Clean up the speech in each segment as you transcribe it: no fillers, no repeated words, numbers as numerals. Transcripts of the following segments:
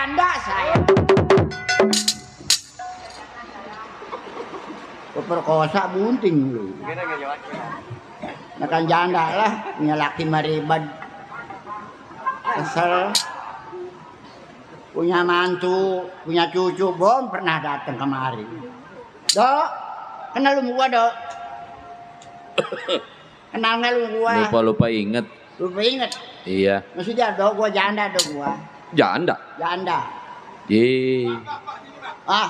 janda saya. Perkosa bunting lu. Makan janda lah, punya laki maribad. Kesel. Punya mantu, punya cucu, Bon pernah datang kemari. Dok, kenal lu gua, Dok? Kenal nggak lu gua? Lupa inget. Lupa inget? Iya. Maksudnya, Dok, gua janda, Dok, gua. Janda. Janda. Ah.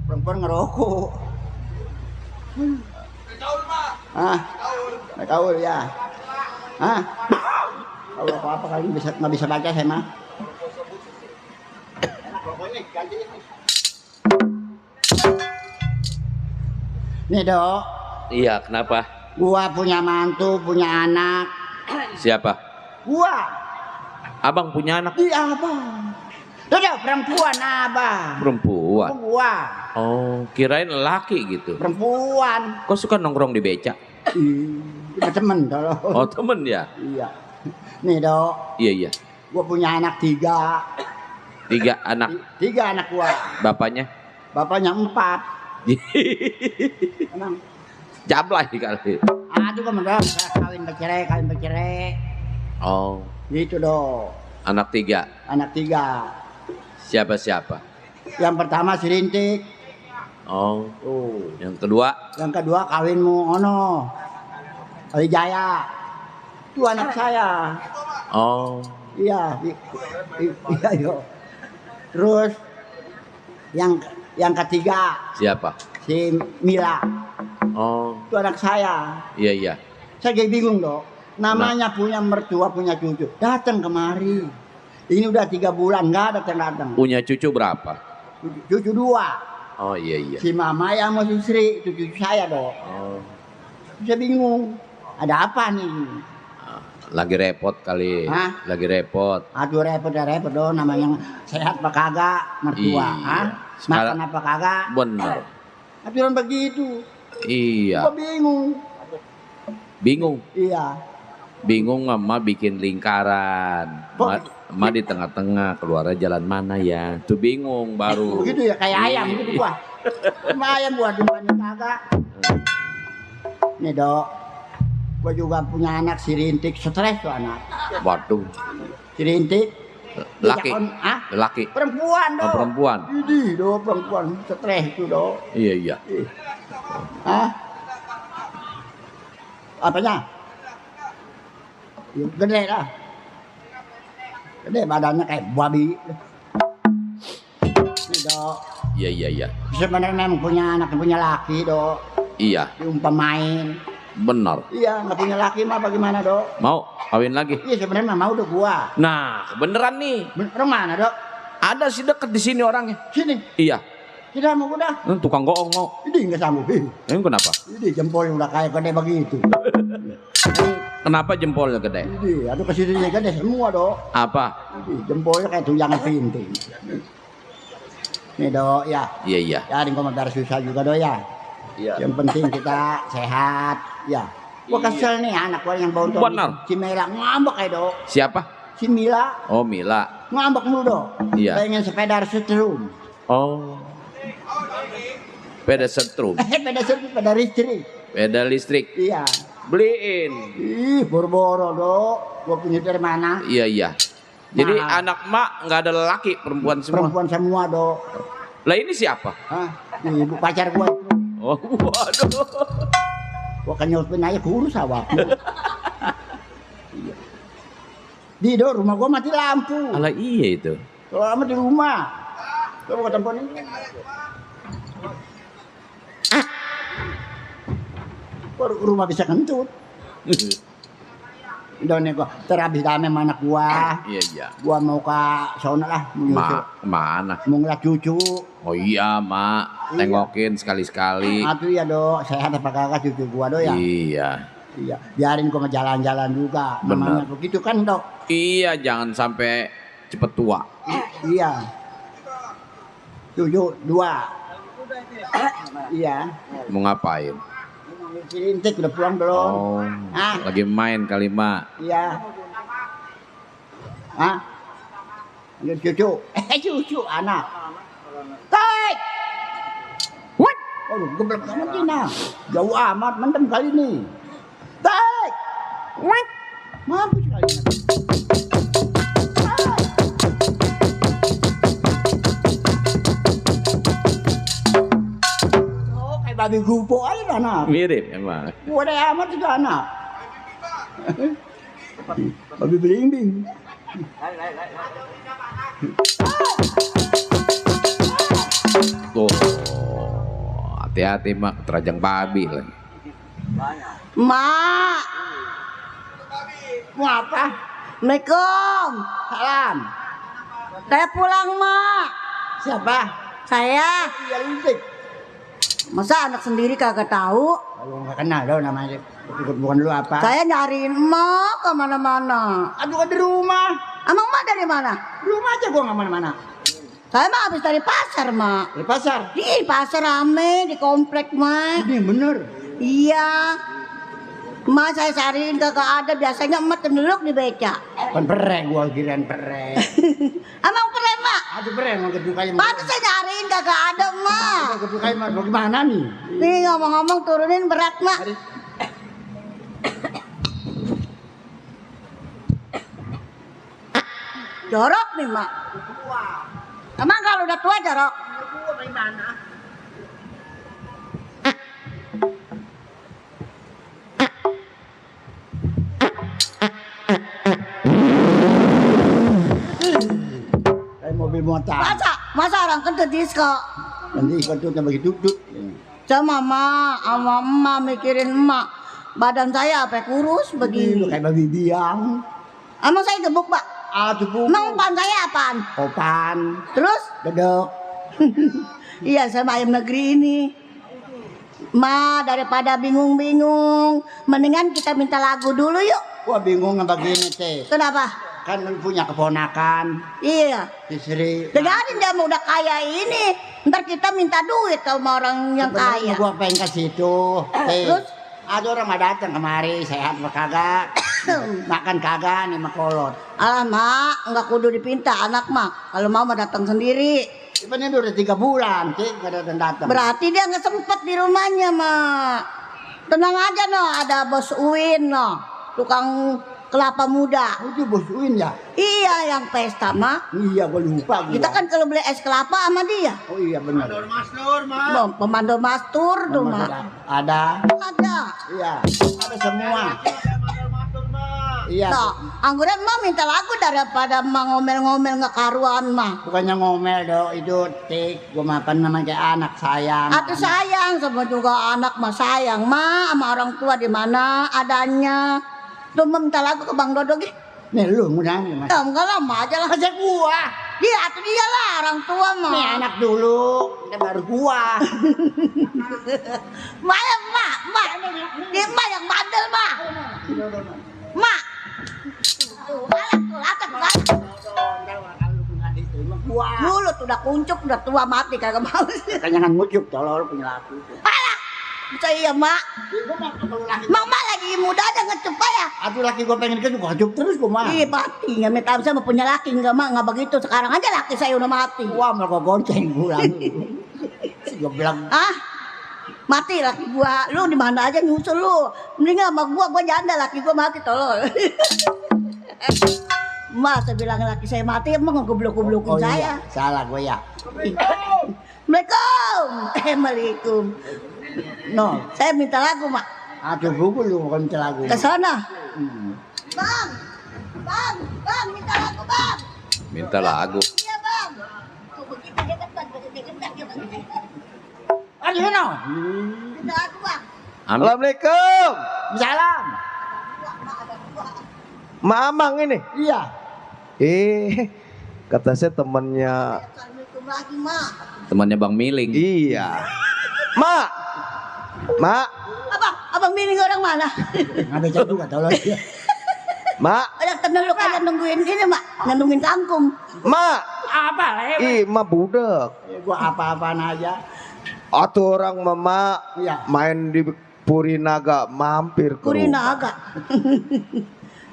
Perempuan ngerokok. Gaul ya. Kalau apa kali nggak bisa baca saya mah. Nih, Dok. Iya, kenapa? Gua punya mantu, punya anak. Siapa? Gua. Abang punya anak? Iya, Abang. Udah, perempuan, Abang. Perempuan? Gua. Oh, kirain laki gitu. Perempuan. Kok suka nongkrong di becak? Kita temen kalau. Oh, temen ya? Iya. Nih, Dok. Iya. Gua punya anak 3. 3 anak? 3 anak gua. Bapaknya? Bapaknya 4. Emang Jablay kali. itu kan bener, kawin bercerai. Oh. Gitu, Dok. Anak 3? Anak 3. Siapa? Yang pertama si Rintik. Oh. Yang kedua? Yang kedua kawinmu ono. Alijaya. Itu anak saya. Oh. Iya, yo. Terus yang ketiga Siapa? si Mila. Oh. Itu anak saya. Iya. Saya jadi bingung, Dok. Namanya punya mertua, punya cucu. Datang kemari. Ini udah 3 bulan nggak datang. Punya cucu berapa? Cucu 2. Oh iya. Si Mama yang mau Sri, itu cucu saya, Dok. Oh. Saya bingung. Ada apa nih? Lagi repot kali. Hah? Lagi repot. Aduh repot dong, namanya sehat apa kagak mertua. Iya. Makan apa kagak? Bener. Aturan begitu. Iya. Gua bingung. Iya. Bingung mama bikin lingkaran. Ma di tengah-tengah, keluarnya jalan mana ya? Tuh bingung baru. Begitu ya, kayak ayam gitu gua. Cuma ayam gua dimana kagak. Nih, Dok. Gua juga punya anak si Rintik, stres tuh anak. Waduh. Si Rintik. Laki. Laki. Perempuan, Dok. Oh, perempuan. Ini, Dok, perempuan. Stres itu, Dok. Iya. Apanya? Gede lah. Gede badannya kayak babi. Ini, Dok. Iya. Sebenarnya memang punya anak, punya laki, Dok. Iya. Diumpamain. Bener. Iya, nggak punya laki mah bagaimana, Dok? Mau kawin lagi? Iya, sebenarnya mah mau udah gua. Nah, beneran nih. Orang mana, Dok? Ada sih deket di sini orangnya. Sini. Iya. Tidak mau udah. Tukang goong mau. Ini nggak sanggup. Ini kenapa? Ini jempol udah kayak gede begitu. Kenapa jempolnya gede? Ini, aduh kesininya gede semua, Dok. Apa? Ini jempolnya kayak tujangan pintu. Nih, Dok, ya. Iya. Ya, ini komentar susah juga, Dok, ya. Iya. Yang penting kita sehat, ya. Gua kesel nih anak gua yang bontot. Benar. Si Mela ngambek ya, Dok. Siapa? Si Mila Oh, Mila. ngambek mulu, Dok. Iya. Pengen sepeda setrum. Oh. Sepeda setrum. Sepeda setrum, sepeda listrik. Sepeda listrik. Iya. Beliin. Ih, boro-boro, Dok. Gua punya dari mana? Iya. Jadi Nah. anak mak nggak ada laki, perempuan semua. Perempuan semua, Dok. Lah ini siapa? Hah? Ini ibu pacar gua itu. Oh, waduh. Gua kan nyelpin aja kurus awakmu. Iya. Di, Dok, rumah gua mati lampu. Alah iya itu. Kalau lama di rumah. Coba ke tempat ini. Kok rumah bisa kentut. Udah nih gua terhabis dame sama anak gua. Iya. Gua mau ke sono lah, Mana? mau ngeliat cucu. Oh iya, Mak. Iya. Tengokin sekali-sekali. Atuh ya, Dok, sehat apa kagak cucu gua, Dok, ya. Iya. Iya, biarin gua jalan-jalan juga. Benar. Namanya begitu kan, Dok. Iya, jangan sampai cepet tua. Iya. 72. Iya. Mau ngapain? Si Rintik udah pulang belum? Oh, Ah. lagi main kali Mak. Iya. Hah? Ada cucu. Cucu anak. Tek! What? Oh, geblek kamu Cina. Jauh amat, mendem kali ini. Tek! What? Mampus kali ini. Oh, kayak babi gupo aja anak. Mirip emang. Wadah amat juga anak. Babi belimbing. Tuh, hati-hati Mak, terajang babi lagi. Mak. Mau apa? Assalamualaikum. Salam. Saya pulang, Mak. Siapa? Saya. Iya Rintik. Masa anak sendiri kagak tahu? Kalau nggak kenal dong namanya. Bukan lu apa? Saya nyariin Mak kemana-mana. Aduh kan di rumah. Emang Mak dari mana? Di rumah aja gua nggak mana-mana. Saya mah habis dari pasar, Mak. Di pasar. Di pasar rame, di komplek, Mak. Ini yang bener. Iya. Mak saya cariin kagak ada. Biasanya emak cenderung di beca. Kan pereng gua kirain pereng. Emang pernah, Mak? Aduh pereng mau kedukain. Pantes saya nyariin kagak ada, Mak. Mau kedukain mah bagaimana nih? Nih ngomong-ngomong turunin berat, Mak. Jorok nih, Mak. Emang kalau udah tua jorok? Gua bagaimana? Kayak mobil motor. Masa orang kentut disco? Nanti kentutnya bagi duduk. Sama mama, sama emak mikirin emak. Badan saya apa kurus begini. Kayak babi biang. Emang saya gebuk, Pak? Aduh bu. Emang pan saya apaan? Kopan. Terus? Dedek. Iya, sama ayam negeri ini. Ma, daripada bingung-bingung, mendingan kita minta lagu dulu yuk. Gua bingung ngebagiinnya teh. Kenapa? Kan lu punya keponakan. Iya. Istri. Dengarin dia mau udah kaya ini, ntar kita minta duit sama orang yang kaya. Gua pengen ke situ. Terus? Ada orang mah datang kemari, sehat apa kagak? Makan kagak nih sama kolot. Alah, Mak, nggak kudu dipinta anak, Mak. Kalau mau mah datang sendiri. Ini udah 3 bulan, cik, nggak datang. Berarti dia nggak sempet di rumahnya, Mak. Tenang aja, no. Ada Bos Uin, no. Tukang kelapa muda. Itu bos Uin ya? Iya, yang pesta, Mak. Iya, gua lupa. Gua. Kita kan kalau beli es kelapa sama dia. Oh iya benar. Pemandu mastur tuh, Mak. Ada. Ada. Iya. Ada semua. Iya. Nah, angguran Mak minta lagu daripada Mak ngomel-ngomel nggak karuan, Mak. Bukannya ngomel dong, itu tik. Gua makan namanya kayak anak sayang. Atuh sayang sama juga anak Mak sayang, Mak sama orang tua di mana adanya. Tuh Mak minta lagu ke Bang Dodo gitu. Nih lu ngundang mas. Ya, enggak lama aja lah. Masa gua. Dia atuh dia lah orang tua Mak. Nih anak dulu, ini baru gua. Mak, dia Mak yang bandel, Mak. Mak. Tuh, galak. Gua. Mulut udah kuncup, udah tua mati kagak mau. Kenyangan mucuk tolol punya laku. Alah. Bisa iya, Mak. Mak lagi muda aja ngecup ya. Aduh laki gua pengen ke gua cup terus gua mah. Iya mati, nggak minta sama punya laki nggak Mak, nggak begitu. Sekarang aja laki saya udah mati. Wah mau gua gonceng pulang. Gua bilang Ah, mati laki gua. Lu di mana aja nyusul lu. Mendingan sama gua janda laki gua mati tolol. Mas, saya bilang laki saya mati emang ngegoblok-goblokin saya. iya. Salah gua ya. Assalamualaikum. Waalaikumsalam. No, saya minta lagu, Mak. Aduh gua lu bukan minta lagu. Ke sana. Hmm. Bang, minta lagu, Bang. Minta lagu. Iya, Bang. Tuh begitu dia kan begitu. Aduh no. Minta lagu, Bang. Amin. Assalamualaikum. Salam. Mamang ini. Iya. Kata saya temannya. Assalamualaikum lagi, Mak. Temannya Bang Miling. Iya. Mak. Abang miling orang mana? Nggak baca juga tolong. Mak, Ayo tenang lu kalian nungguin ini mak, nungguin kangkung. mak. Apa lah? Mah budek. Gua apa-apaan aja. Atau orang mama Iya. main di Purinaga mampir ke rumah. Kurinaga.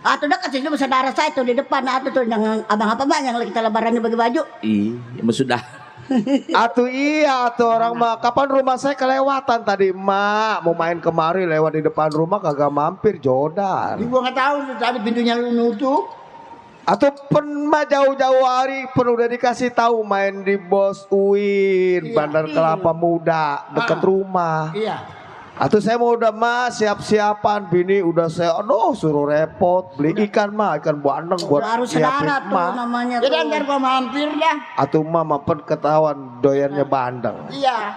Atau dekat sini saudara saya tuh di depan, atau tuh yang abang apa mak yang lagi kita lebaran bagi baju. Iya, sudah. Atuh iya, atuh orang mah kapan rumah saya kelewatan tadi mak mau main kemari lewat di depan rumah kagak mampir jodan. Gua nggak tahu tadi pintunya lu nutup. Atau mah jauh-jauh hari pun udah dikasih tahu main di Bos Uin, Iya, Bandar Kelapa Muda dekat rumah. Iya. Atau saya mau udah mah siap-siapan bini udah saya aduh suruh repot beli ikan mah ikan bandeng buat Harus siapin saudara tuh mah. namanya Jadi tuh. ntar gua mampir dah. Atau mah mampet ketahuan doyannya bandeng. Iya.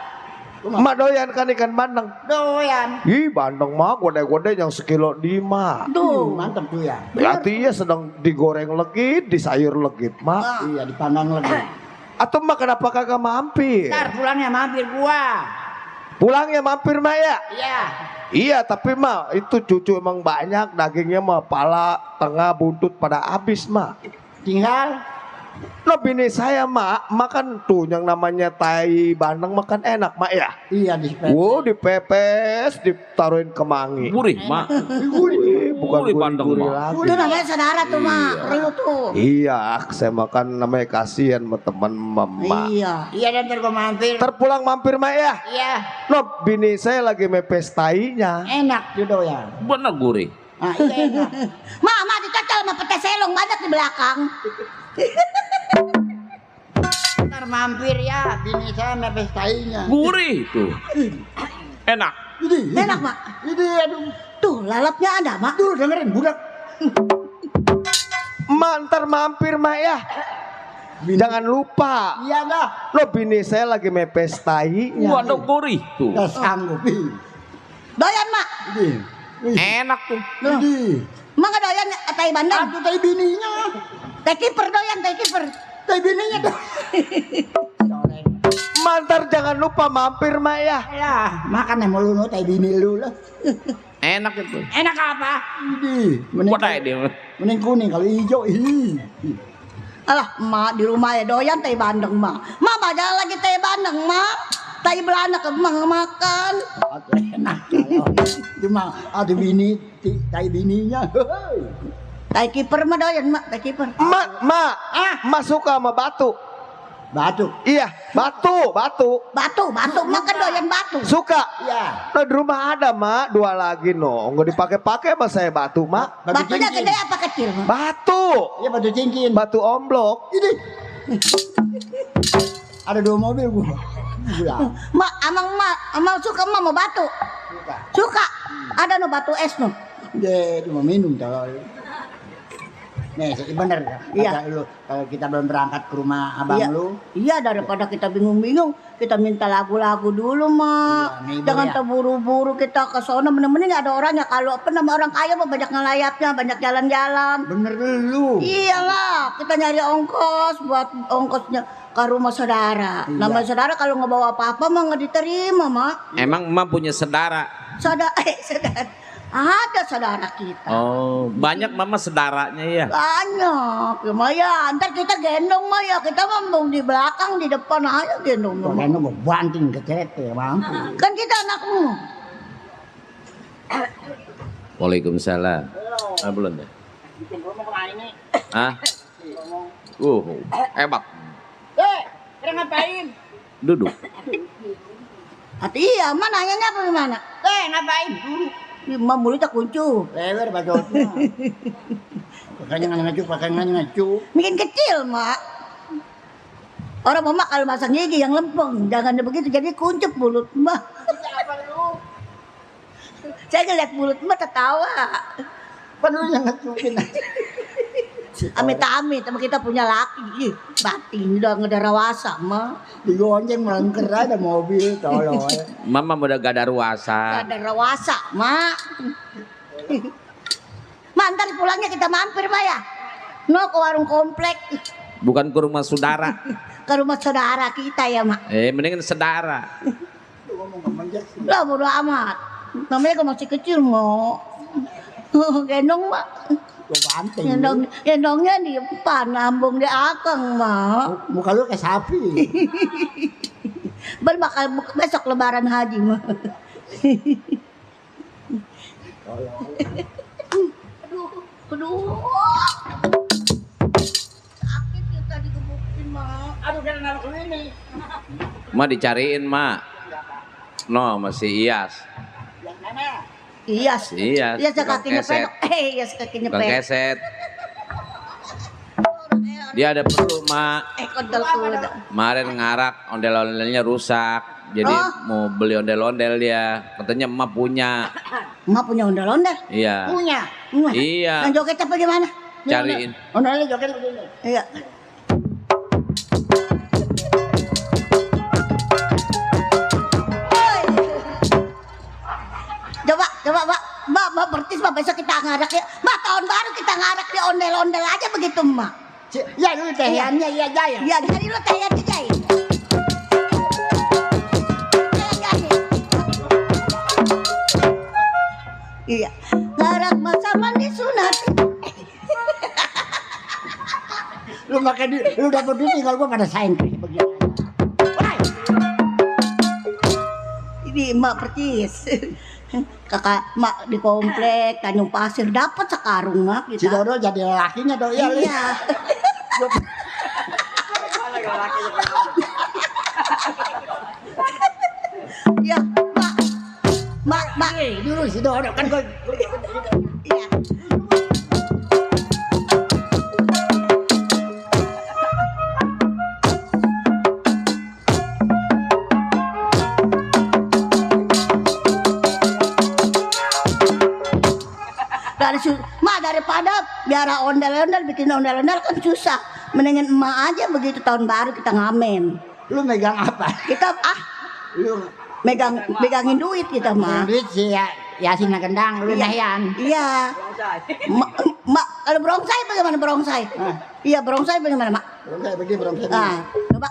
Mak doyan kan ikan bandeng. Doyan. Ih bandeng mah gode-gode yang sekilo 5. Tuh. Mantap tuh ya. Berarti ya sedang digoreng legit, di sayur legit mak. Iya dipandang lagi. Atau mah kenapa kagak mampir? Ntar pulangnya mampir gua. Pulangnya mampir mah ya? Iya. Iya tapi mah itu cucu emang banyak dagingnya mah pala, tengah, buntut pada habis mah. Tinggal. Nah bini saya mak makan tuh yang namanya tai bandeng makan enak mak ya. Iya di Wow dipepes, ditaruhin kemangi. Gurih, mak. Wih, bukan Gurih bandeng, gurih Mak. lagi. Itu namanya saudara tuh mak, lu tuh. Iya, saya makan namanya kasihan sama teman mama. Iya. Iya dan ntar gua mampir. Terpulang mampir mak ya. Iya. No, bini saya lagi mepes tainya. Enak tuh doyan. Bener gurih. Nah, iya enak. Mama dicocol sama pete selong banyak di belakang. Ntar mampir ya. Bini saya mepes tainya. Gurih tuh. Enak. Ini. Enak mak. Ini aduh. Tuh lalapnya ada mak. Tuh dengerin budak. Mak ntar mampir mak ya. Jangan lupa. Iya dah. Lo bini saya lagi mepes tainya. Waduh gurih tuh. Gak sanggup. Doyan mak. Ini. Enak tuh. Ini. Mak nggak doyan tai bandeng. Aku tai bininya. Tai kiper doyan tai kiper. Tai bininya dah. Mak ntar jangan lupa mampir mak ya. Lah, makan yang melulu tai bini lu lah. Enak itu. Enak apa? Ini. Buat aja dia. Mending kuning kalau hijau. Ih. Alah mak di rumah ya doyan tai bandeng mak. Mak baca lagi tai bandeng mak. Tai belanak emang makan. Atau enak kalau cuma ada bini tai bininya. Tai kiper mah doyan mak, tai kiper. Mak, mak suka sama batu. Batu. Iya, batu. Batu makan doyan batu. Suka. Iya. Nah di rumah ada mak, 2 lagi no. Nggak dipakai-pakai sama saya batu mak. Batunya cincin. gede apa kecil mak? Batu. Iya batu cincin. Batu omblok. Ini. Ada 2 mobil gua. Gula. Mak amang suka mak mau batu. Suka. Ada no batu es no. Dia cuma minum tau. Nih, bener ya. Iya. Kata lu, kalau kita belum berangkat ke rumah abang Iya. lu, Iya daripada kita bingung-bingung, kita minta lagu-lagu dulu mak. Iya, ngibur Jangan ya. terburu-buru kita ke sono. Bener-bener nggak ada orangnya. Kalau apa nama orang kaya mah banyak ngelayapnya, banyak jalan-jalan. bener lu. Iyalah, kita nyari ongkos buat ongkosnya ke rumah saudara. Iya. Namanya saudara kalau nggak bawa apa-apa mah nggak diterima mak. Emang emak punya saudara? Saudara. Ada saudara kita. Oh, banyak mama saudaranya ya. Banyak, lumayan. Ntar kita gendong mah ya. Kita ngomong di belakang, di depan aja gendong. Karena gua banting ke cerete, mampu. Kan kita anakmu. Waalaikumsalam. Ah, belum deh. Ah? Hebat. Kira ngapain? Duduk. Hati iya, mana nanyanya apa gimana? Ngapain? Lima mulut tak kuncu. Lewer bacotnya. Pakainya ngacu. Bikin kecil, mak. Orang mama kalau masang gigi yang lempeng, jangan begitu jadi kuncup mulut mak. Saya ngeliat mulut mak tertawa. Penuh yang ngacukin. Amit-amit sama kita punya laki. Ih, batin udah ngederawasa mak. Digonceng melengker ada mobil tolol. Mama udah gak ada ruasa. Gak ada rawasa mak. Mak ntar pulangnya kita mampir mak ya. No ke warung komplek. Bukan ke rumah saudara. Ke rumah saudara kita ya mak. Mendingan saudara. Lah bodo amat. Namanya kan masih kecil mau. Gendong mak. Gua banting. Gendongnya di depan, nambung di akang, Mak. Muka lu kayak sapi. Bakal besok lebaran haji, Mak. Aduh. Sakit kita digebukin, Mak. Aduh, kena naruh ini. Ma dicariin, Ma. No, masih Iyas. Yang mana? Iyas. Iyas. Iyas tukang kakinya keset. pedok. Iyas kakinya Tukang pedok. keset. Dia ada perlu, Ma. Kodol kuda. Kemarin ngarak, ondel-ondelnya rusak. Jadi Oh. mau beli ondel-ondel dia. Katanya emak punya. Mak punya ondel-ondel. Iya. Punya. Iya. Yang joget apa gimana? Cariin. Ondel joget begini. Iya. Oi. Coba, Mbak pertis, Mbak besok kita ngarak ya. Mbak tahun baru kita ngarak di ondel-ondel aja begitu, Mbak. Ya lu tehiannya ya jaya. Ya, hari lu tanya aja, Jai. Iya. Ngarak masa mandi sunat. Lu makan lu dapat duit tinggal gua pada saing begini. Ini Mak percis. Kakak Mak di komplek Tanjung Pasir dapat sekarung Mak Si kita. Dodo jadi lelakinya dong. Iya. Iya. Iya, Mak. Dulu si Dodo kan gua Iya. Daripada biara ondel-ondel bikin ondel-ondel kan susah. Mendingan emak aja begitu tahun baru kita ngamen. lu megang apa? Kita Lu megangin duit kita mah. duit si Yasin Gendang, lu nahian. Iya. Mak, kalau brongsai bagaimana brongsai? Iya, brongsai bagaimana, Mak? Brongsai begini brongsai. Ah, coba.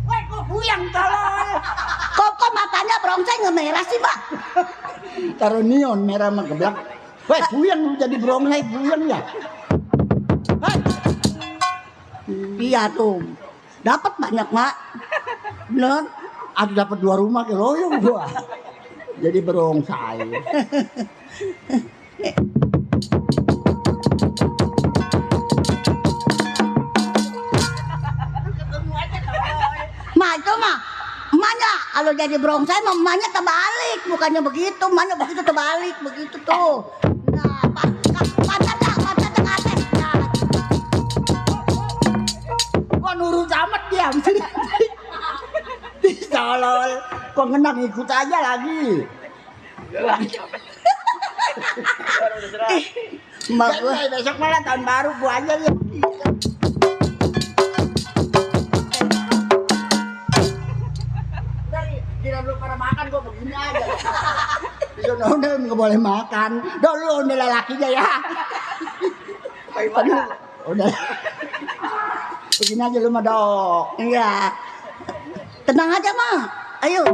Woi, kok buyang tolong. Kok matanya brongsai ngemerah sih, Pak? Taruh neon merah sama geblak. Woi, buyang lu jadi brongsai buyang ya. Hai. Iya tuh. Dapat banyak, Mak. Bener. Aku dapat 2 rumah ke loyong gua. Jadi brongsai. Mak itu mah emaknya kalau jadi brongsai mah emaknya terbalik, bukannya begitu, emaknya begitu terbalik begitu tuh. Nah, pantatnya ke atas. Nah, Kok nurut amat diam sih. Tolol. Kok ngenang ikut aja lagi. emak gua Besok malah tahun baru gua aja ya. Kira lu pada makan gua begini aja. Bisa udah nggak boleh makan. Dulu udah lelakinya ya. Udah. Begini aja lu mah dok. iya. Tenang aja, Mak. Ayo.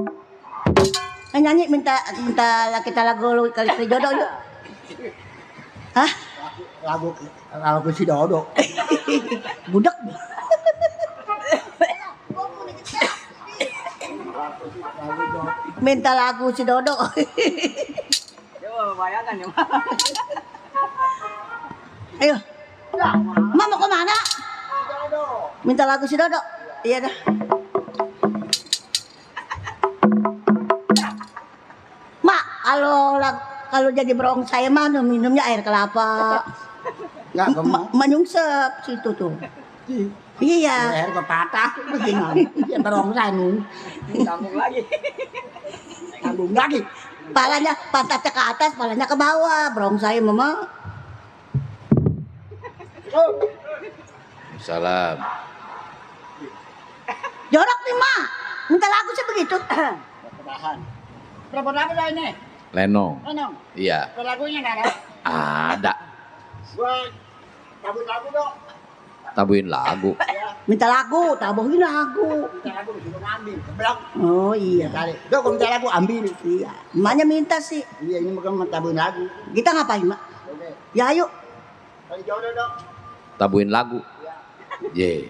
Nyanyi minta kita lagu lu kali jodoh yuk. Hah? Lagu si Dodo. Budak. Minta lagu si Dodo. Bayangkan ya. Ayo. Mak mau kemana? Minta lagu si Dodo. Iya dah. Mak, kalau jadi brongsai mah minumnya air kelapa. Enggak kemana. Menyungsep situ tuh. Iya. Leher kepatah begini. Ya berongsai nu. Sambung lagi. Tanggung lagi. Palanya pantatnya ke atas, palanya ke bawah. Brongsai mama. Salam. Jorok nih, Mak. Minta lagu sih begitu. Berapa lagu dah ini? Lenong. Enong. Iya. Lagunya nggak ada. Ada. Gua cabut lagu dong. tabuin lagu. Minta lagu, tabuhin lagu. Minta lagu disuruh ngambil. Keblok. Oh iya. Kali. Dok, kalau minta lagu ambil. Iya. Emaknya minta sih. Iya, ini bukan tabuin lagu. Kita ngapain, Mak? Oke. Ya ayo. Kali jodoh, Dok. Tabuin lagu. Ye.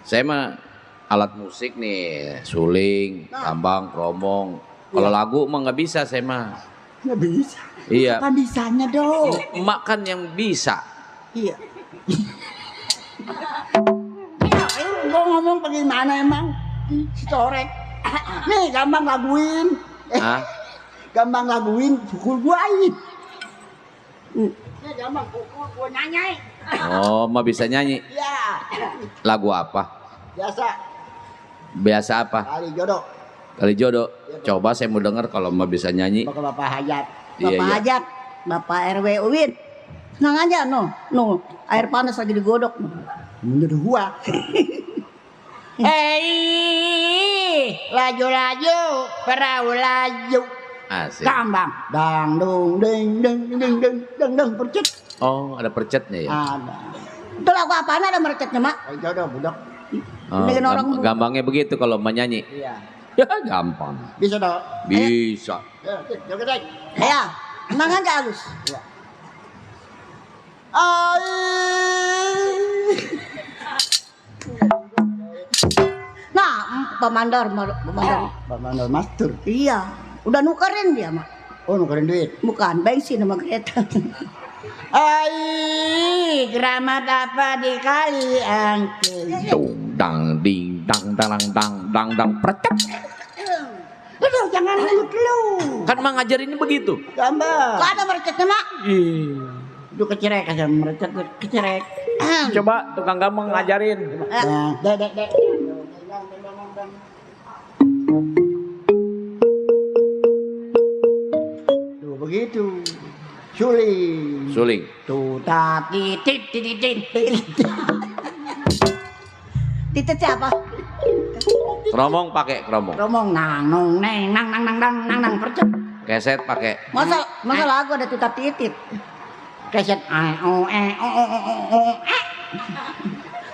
Saya mah alat musik nih, suling, tambang, kromong. Kalau lagu mah nggak bisa saya mah. Nggak bisa. Iya. Apa bisanya, Dok? Emak kan yang bisa. Iya. Ya, gue ngomong bagaimana emang si Torek. Nih gampang laguin. Hah? Gampang laguin pukul guain. Ini gampang pukul gua nyanyi. Oh, emak bisa nyanyi. Ya, Lagu apa? biasa Biasa apa? kali jodoh. Kali jodoh. Coba saya mau denger kalau emak bisa nyanyi. Bapak Bapak Hajat. Iya, Bapak iya. Hajat, Bapak RW Uwin. Tenang aja, no. Air panas lagi digodok. Menurut gua. Hei, laju-laju, perahu laju. Asik. Kambang, dang dung ding ding ding ding ding ding percet. Oh, ada percetnya ya? Ada. Itu lagu apaan ada merecetnya, Mak? Kali jodoh budak. Oh, Dengan orang dulu. gampangnya begitu kalau emak nyanyi. Iya. Ya, gampang. Bisa dong. Bisa. Ya, joget aja. Ya, tenang aja halus. Ya. Ai. Nah, pemandor. Pak Mandor Master. Iya, udah nukerin dia, Mak. Oh, nukerin duit. Bukan, bensin sama kereta. Ai, keramat apa di kali angke. Dung dang ding dang dang dang dang dang percet. Aduh, jangan lu. Kan emang ngajarinnya begitu. Gambar. Kok ada merecetnya, Mak? Itu kecerek aja merecet kecerek. Coba tukang gampang ngajarin. Nah, dek. Tuh begitu. Suling. Suling. Tuh tati tit. Titit siapa? Kromong pakai kromong. Romong nang nong neng nang percet. Keset pakai. Masa lagu ada tuta titit? Keset o.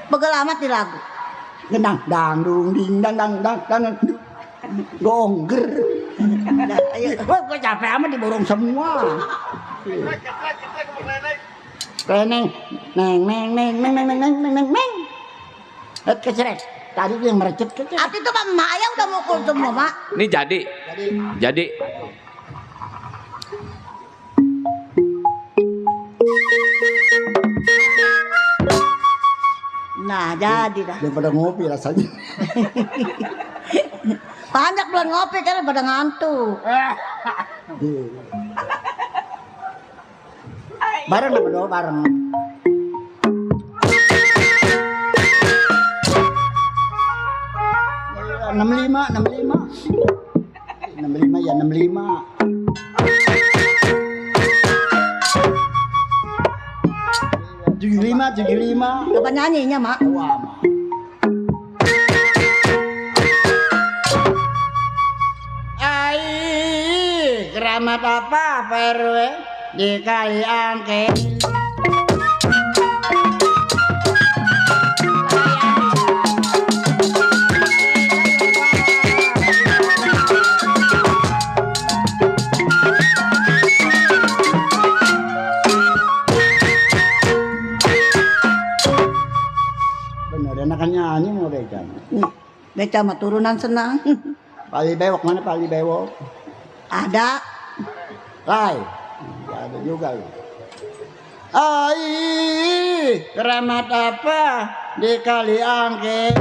Begel amat di lagu. Gendang dang dung ding dang gongger. Nah, ayo. Wah, gue capek amat diborong semua. Neng. Kecerek. Tadi dia yang merecet kecerek. Ati itu Pak Mak ya udah mukul semua, Mak. Ini jadi. Nah, jadi dah. Daripada ngopi rasanya. Banyak belum ngopi kan pada ngantuk. Bareng apa dong? Bareng. Ya, 65 ya 65. Tujuh lima. Kapan nyanyinya, Mak? Wah, Mak. Ai, keramat apa PRW di kali angke. Bener, enakan nyanyi mau beca. Beca mah turunan senang. Pali bewok mana pali bewok? Ada. Lai, ya ada juga. Ai, keramat apa di kali angke?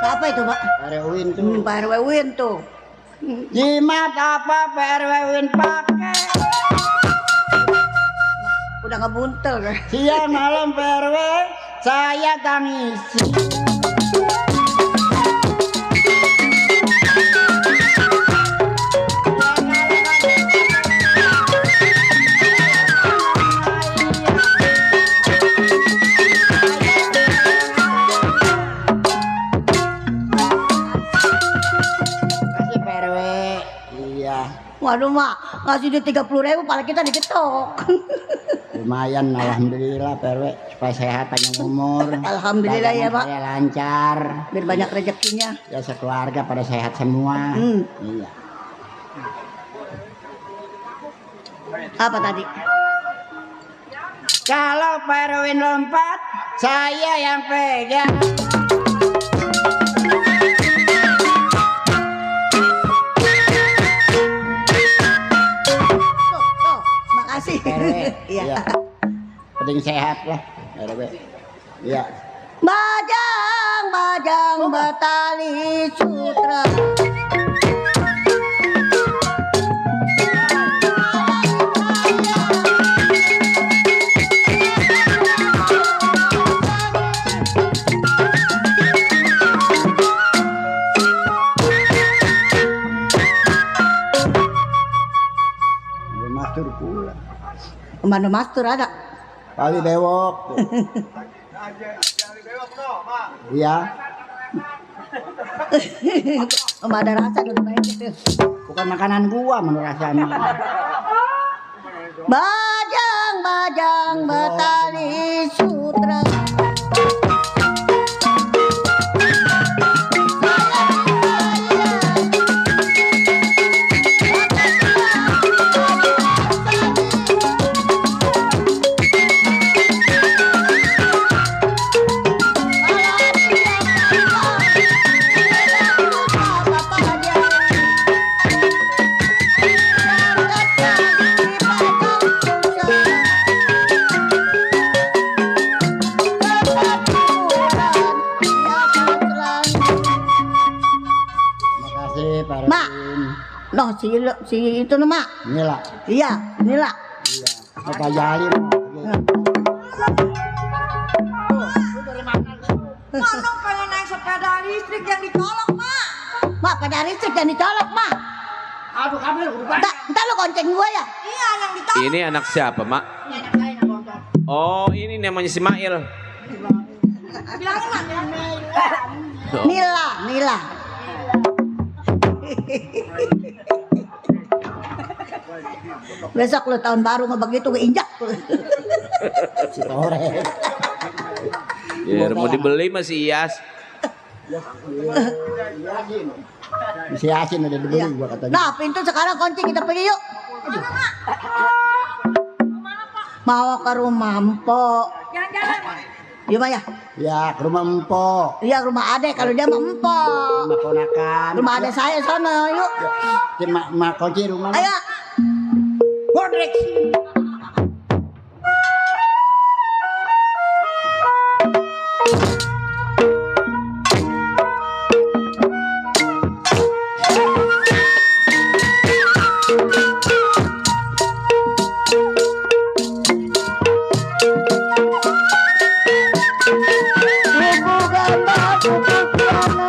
Siapa itu, Pak? Arewin tuh. Pak RW Win tuh. Jimat apa perwewin pakai? Udah ngebuntel kan? Siang malam PRW saya Kang Isi. Kasih PRW. Iya. Waduh mak, ngasih dia 30.000, paling kita diketok. Lumayan, alhamdulillah PRW supaya sehat panjang umur. Alhamdulillah ya, Dagangan Pak. saya lancar. Biar banyak rezekinya. Ya sekeluarga pada sehat semua. Iya. Apa tadi? Kalau Pak Erwin lompat, saya yang pegang. Tuh, makasih. PRW. Iya. Iya. Penting sehat lah, PRW. Iya. Bajang, bajang betali sutra. Mastur pula. Kemana mastur ada? Kali bewok. Iya. Ada rasa dulu main. Bukan makanan gua menurut rasanya. Bajang, bajang betali sutra. Makasih Pak Mak. Erwin. Noh, si itu nama. Inilah. Iya, inilah. Iya. Bapak Jali. Mana pengen naik sepeda listrik yang dicolok, Mak? Mak, pada listrik yang dicolok, Mak. Aduh kamu udah Entar lo gonceng gua ya. Iya, yang dicolok. Ini anak siapa, Mak? Oh, ini namanya Ismail. Bilangin Mak, bilangin. Nila, Nila. Besok lo tahun baru nggak begitu gue injak. si Tore. Ya, mau dibeli masih Iyas. Si Yasin udah dibeli Iya. gua katanya. Nah, pintu sekarang kunci, kita pergi yuk. Mau ke rumah Empok. Jalan-jalan. Iya, Maya. Ya ke rumah Empok. Iya, rumah Ade kalau dia mah Empok. Rumah ponakan. Rumah Ade saya sana, yuk. Si mak kunci rumah. Ayo. Bodrek. Ibu gambar putih celana.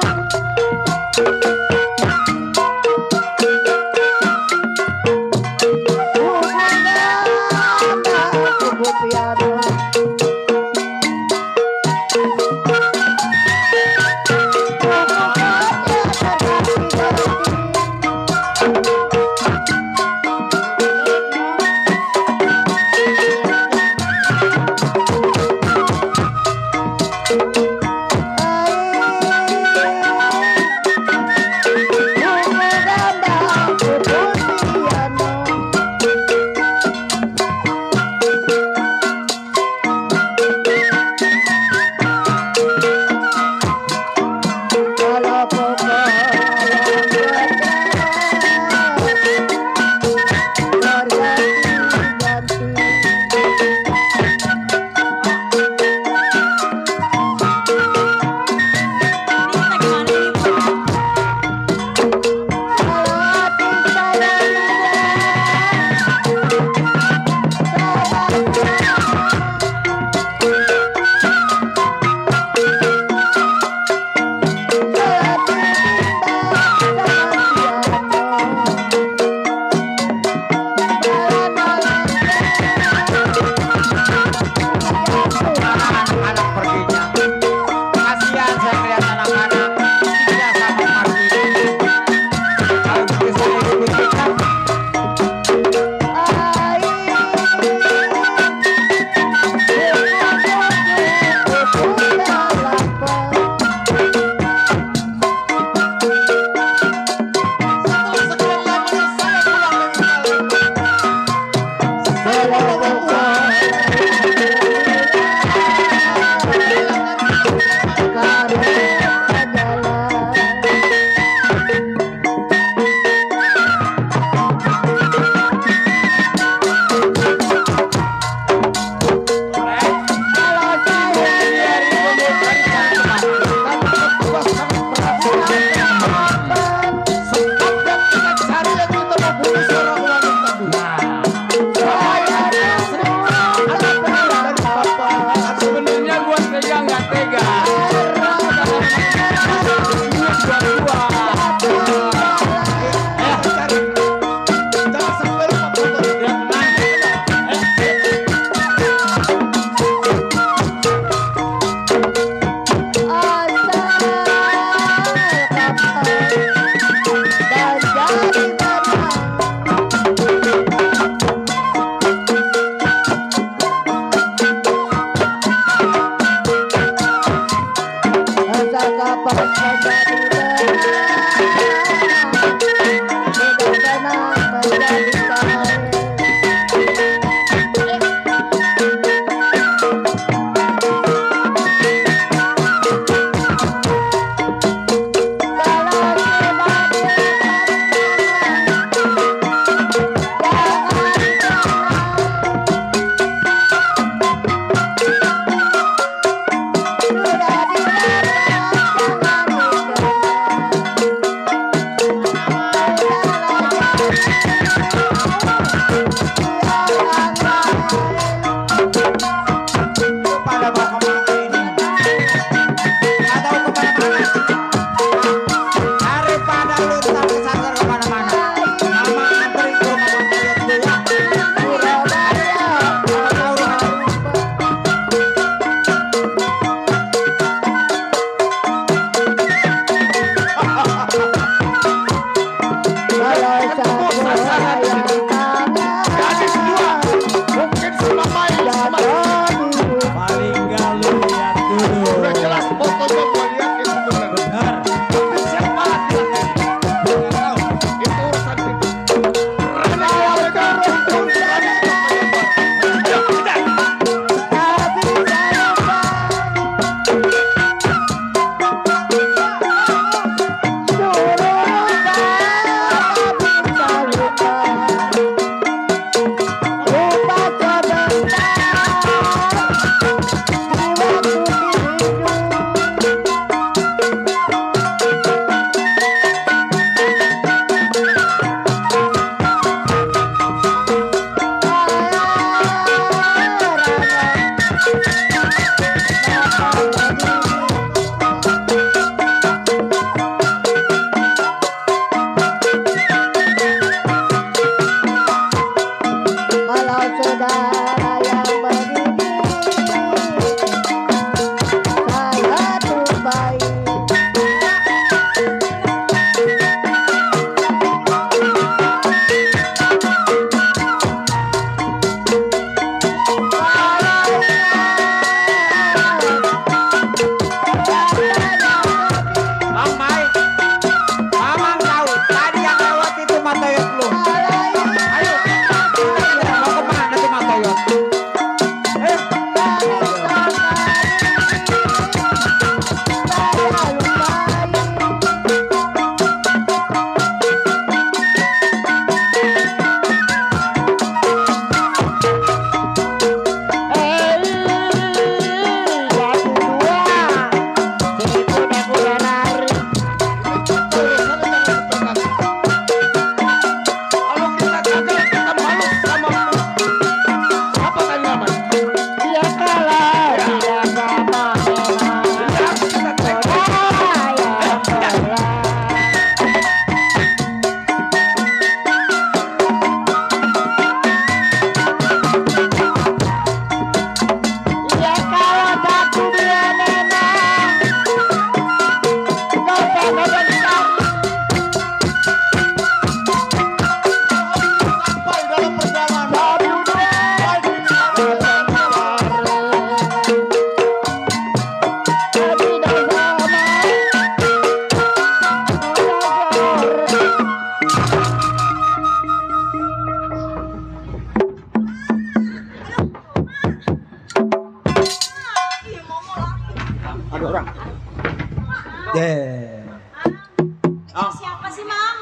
Siapa sih, Mam?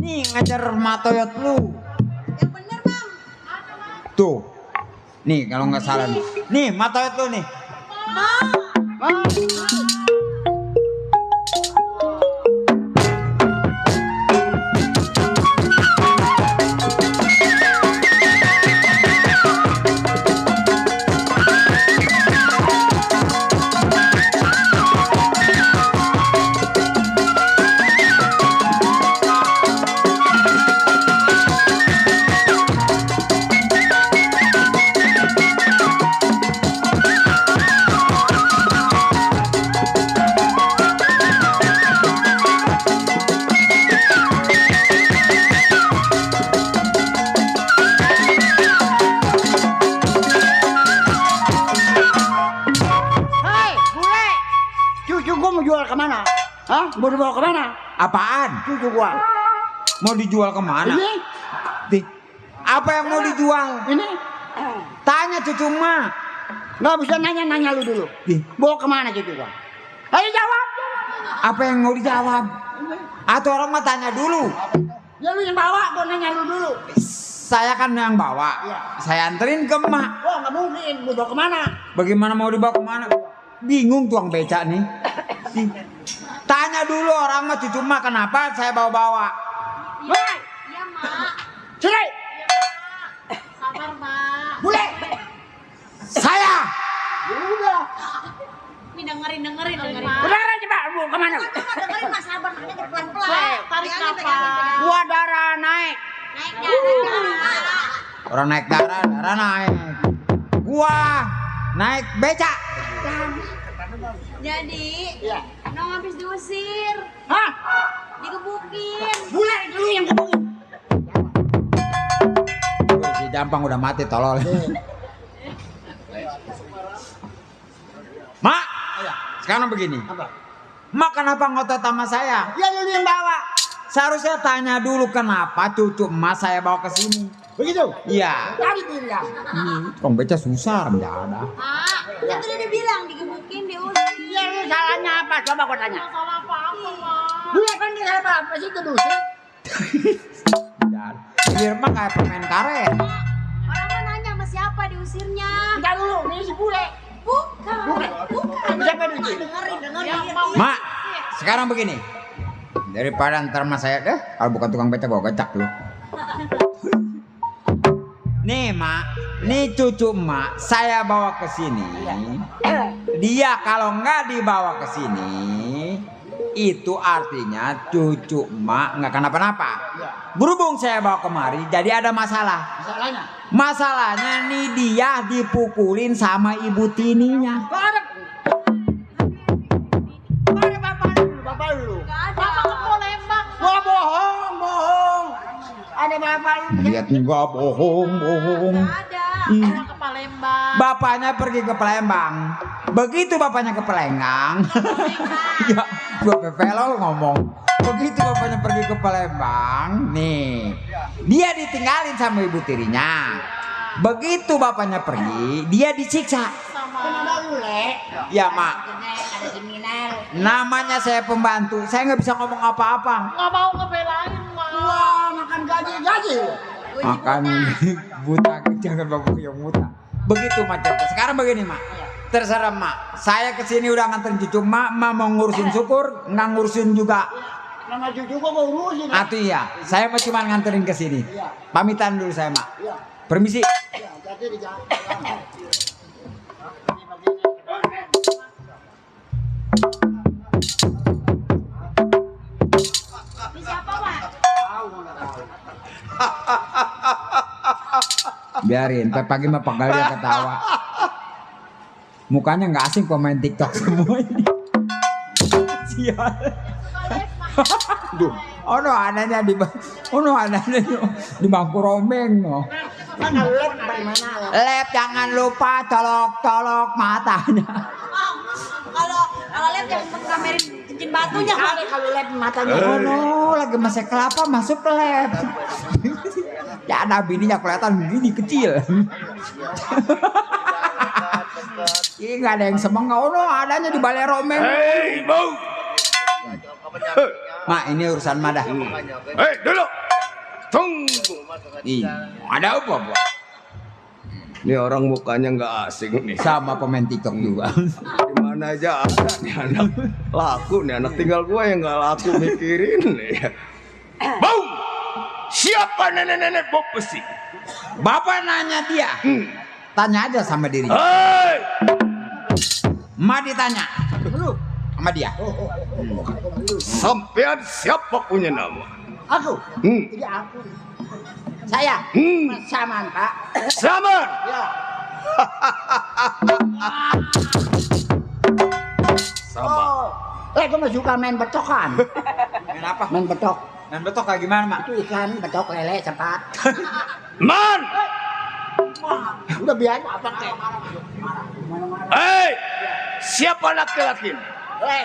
Nih ngajar matoyot lu. Yang bener, Mam. Tuh. Nih kalau nggak salah. Nih matoyot lu nih. Hei, bule. Cucu gua mau jual kemana? Hah? Mau dibawa kemana? Apaan? Cucu gua. Mau dijual kemana? Ini? Di, apa yang mau dijual? Ini? Tanya cucu emak. Nggak bisa nanya lu dulu. Di, Bawa kemana cucu gua? Ayo jawab. apa yang mau dijawab? Atau orang mah tanya dulu. Ya lu yang bawa, gua nanya lu dulu. Saya kan yang bawa. Iya. Saya anterin ke emak. Wah, nggak mungkin. Gua bawa kemana? Bagaimana mau dibawa kemana? Bingung tuang beca nih. Tanya dulu orang mah cucu emak kenapa saya bawa-bawa. Hei, Iya, Mak. sini. Sabar, Mak. Bule. Saya. Ya udah. Nih dengerin, Mak. Udah coba lu kemana? Dengerin, Mas. Sabar, makanya pelan-pelan. Tarik nafas. Gua darah naik. Naik darah. Orang naik darah naik. Gua naik beca. Jadi, Iya. Nong habis diusir, Hah? digebukin. Bule lu yang kebukin. Wih, si Jampang udah mati tolol. Mak, sekarang begini. Apa? Mak kenapa ngotot sama saya? Ya lu yang bawa. Seharusnya tanya dulu kenapa cucu emas saya bawa ke sini. Begitu. Iya. Tadi bilang. Kong beca susah, enggak ada. Mak, kan tadi dia bilang digebukin, diusir. Ya lu salahnya apa? Coba gua tanya. Salah apa-apa, Mak. Bule kan dia salah apa sih itu dosa? Biar mah kayak pemain karet. Orang mah nanya sama siapa diusirnya. Entar dulu, ini si bule. Bukan. Siapa itu? Dengerin. Mak, sekarang begini. Daripada ntar mas saya kalau bukan tukang beca gua gecak lu. Nih mak, nih cucu emak saya bawa ke sini. Dia kalau nggak dibawa ke sini, itu artinya cucu emak nggak kenapa-napa. Berhubung saya bawa kemari, jadi ada masalah. Masalahnya? Masalahnya nih dia dipukulin sama ibu tininya. Gak ada. Gak ada bapak lu. Gak ada. Bapak ke Palembang. Gua bohong. Ada bapak lu. Lihat nggak bohong. Gak ada. Orang ke Palembang. Bapaknya pergi ke Palembang. Begitu bapaknya ke Palembang, ya, gua pepelol ngomong. Begitu bapaknya pergi ke Palembang, nih, dia ditinggalin sama ibu tirinya. Begitu bapaknya pergi, dia disiksa. Kenapa lu, Le? Ya mak, Ada kriminal. namanya saya pembantu, saya nggak bisa ngomong apa-apa. Gak mau ngebelain, Mak. Wah, makan gaji. Makan buta, jangan bapak yang buta. Begitu macam. Sekarang begini mak, terserah mak. Saya kesini udah nganterin cucu mak mau ngurusin syukur, nggak ngurusin juga. Nama cucu gua mau urusin. Atuh iya, saya mah cuma nganterin ke sini. Pamitan dulu saya mak. Iya. Permisi. Iya, jadi di jalan. Ini siapa, Mak? Biarin, pagi mah pegal dia ketawa. Mukanya nggak asing pemain TikTok semua ini. Sial. Duh, ono adanya di bangku rombeng no. Mana lep bagaimana? Lep jangan lupa colok matanya. Kalau lihat yang kamerin cincin batunya, Mak. Ada kalau lep matanya. Ono lagi masih kelapa masuk lep. Ya ada bininya kelihatan gini kecil. Ih nggak ada yang semangat. Ono adanya di balai rombeng. Hei, Bung. Mak, ini urusan madah. Dulu. Tunggu. Iya, ada apa, Bu? Ini orang mukanya nggak asing nih. Sama pemain TikTok juga. Di mana aja ada nih anak. Laku nih anak, tinggal gua yang nggak laku mikirin nih. Bau! Siapa nenek-nenek bawa besi? Bapak nanya dia. Tanya aja sama dirinya. Hei! Ma ditanya. Sama dia. Sampean siapa punya nama? Aku. Hmm. Jadi aku. Saya. Mas Saman, Pak. Saman! Ya. Saman. Gue mah suka main betokan. Main apa? Main betok. Main betok kayak gimana, Mak? Itu ikan, betok, lele, cepat. Man! Udah biasa apa kayak. Hei! Siapa laki-laki?